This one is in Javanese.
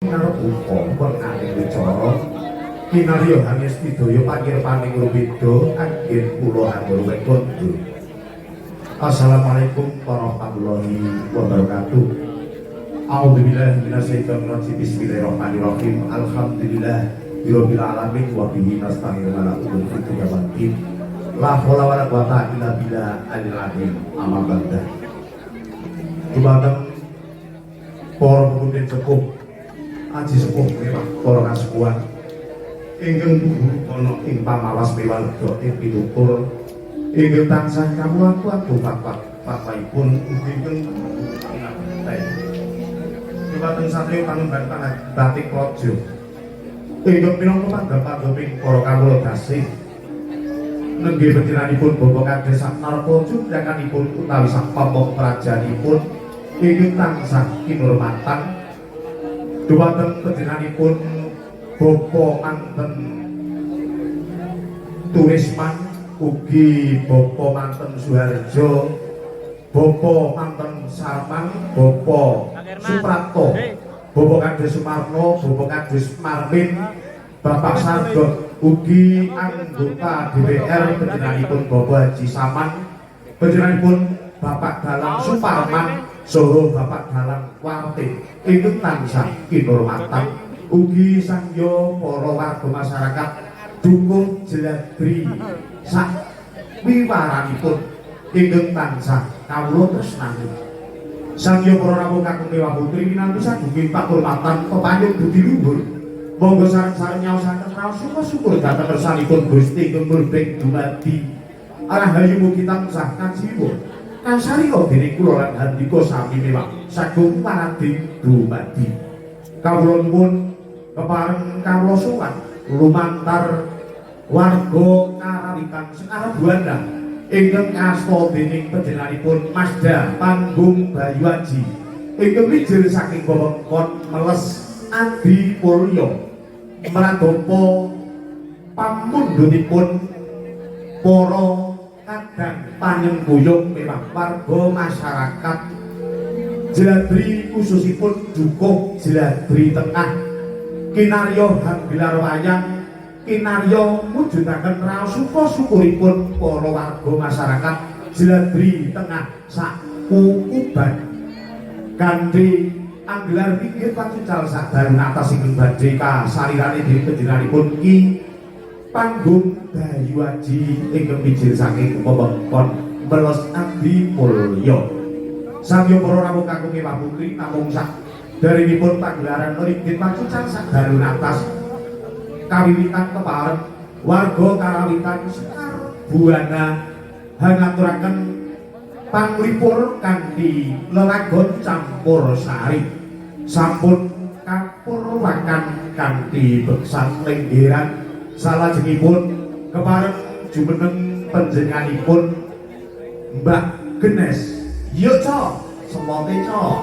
pinarebuka wernaning wicara kinarya hangesti daya pangirpaning rubeda anggen kula hatur kondo. Assalamualaikum warahmatullahi wabarakatuh. A'udzubillahi minasyaitonir rajim. Bismillahirrahmanirrahim. Alhamdulillah rabbil alamin wa bihi nasta'in ala umuri dunya waddin. La haula wala quwata illa billah alil azim. Amma ba'da. Dumateng para pemimpin sepuh, aji sepuh mewah para kasepuhan ingkang puhur ana ing pamawas mewah lega ing pitutur ingkang tansah kawula fatwa-fatwaipun ugi ingkang pinabekten. Dumateng satriya panemban batik praja ingkang minangka panggah-panggahing para kawula gasih nenggih panjenenganipun Bapak Kades Saknarpa cudrakanipun utawi sak pamong prajanipun ingkang tansah kinurmatan. Dumateng panjenenganipun Bapak Manten Turisman ugi Bapak Manten Suharjo, Bapak Manten Sarman, Bapak Suprapto, Bapak Kades Sumarno, Bapak Kades Marmin, Bapak Sardot ugi anggota DPR panjenenganipun Bapak Haji Saman, panjenenganipun Bapak Dalang Suparman saha Bapak Dalang Warte ingkang tansah kinurmatan. Ugi sangya para warga masyarakat Dukuh Jeladri sak wiwaranipun ingkang tansah kawula tresnani. Sangya para rawuh kakung mewah putri minantu sagunging pakurmatan pepayung budi luhur, monggo sareng-sareng nyaosaken raos syukur dhateng kersanipun Gusti ingkang murbeng dumadi. Rahayu mugi tansah kajiwa kasarira dening kula lan handika sami mewah sagung parading dumadi. Kawula nuwun kepareng kawula sowan lumantar warga Karawitan Sekar Buana ingkang asta dening panjenenganipun Mazda Panggung Bayu Aji ingkang mijil saking wewengkon Meles Adi Mulya mradapa pamundhutipun para kadang panyengkuyung mewah warga masyarakat Jeladri khususipun Dukuh Jeladri Tengah kinarya hanggelar wayang kinarya mujudaken raos suka syukuripun para warga masyarakat Jeladri Tengah sak kukuban kanthi anggelar pinggir pacucal sak dalu atas ingkang badhe kasarirane dening panjenenganipun Ki Panggung Bayu Aji ingkang mijil saking wewengkon Meles Adi Mulya. Sangya para rawuh kakung mewah putri, namung sak darinipun pagelaran mrigit pacucal sak dalu atas kawiwitan kepareng warga Karawitan Sekar Buana hangaturaken panglipur kanthi lelagon campur sari sampun kapurwakan kanthi beksan lenggeran. Salajengipun kepareng jumeneng panjenenganipun Mbak Genes. Yuk, cok, semote, cok.